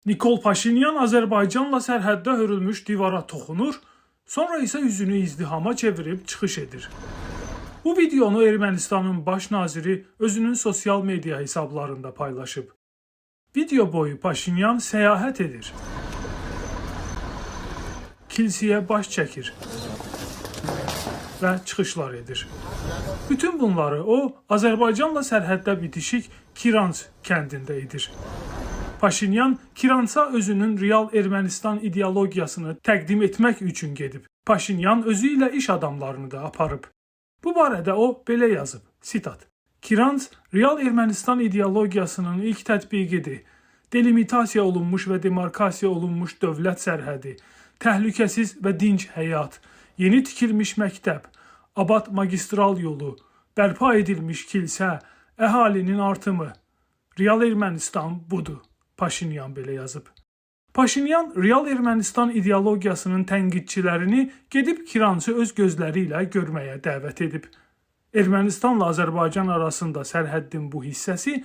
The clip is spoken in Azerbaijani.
Nikol Paşinyan Azərbaycanla sərhəddə hörülmüş divara toxunur, sonra isə üzünü izdihama çevirib çıxış edir. Bu videonu Ermənistanın baş naziri özünün sosial media hesablarında paylaşıb. Video boyu Paşinyan səyahət edir. Kilsəyə baş çəkir və çıxışlar edir. Bütün bunları o Azərbaycanla sərhəddə bitişik Kirants kəndində edir. Paşinyan Kirantsa özünün real Ermənistan ideologiyasını təqdim etmək üçün gedib. Paşinyan özü ilə iş adamlarını da aparıb. Bu barədə o belə yazıb: Sitat. Kirants real Ermənistan ideologiyasının ilk tətbiqidir. Delimitasiya olunmuş və demarkasiya olunmuş dövlət sərhədi, təhlükəsiz və dinc həyat, yeni tikilmiş məktəb, abad magistral yolu, bərpa edilmiş kilsə, əhalinin artımı. Real Ermənistan budur. Paşinyan belə yazıb. Paşinyan real Ermənistan ideologiyasının tənqidçilərini gedib Kirantsı öz gözləri ilə görməyə dəvət edib. Ermənistanla Azərbaycan arasında sərhəddin bu hissəsi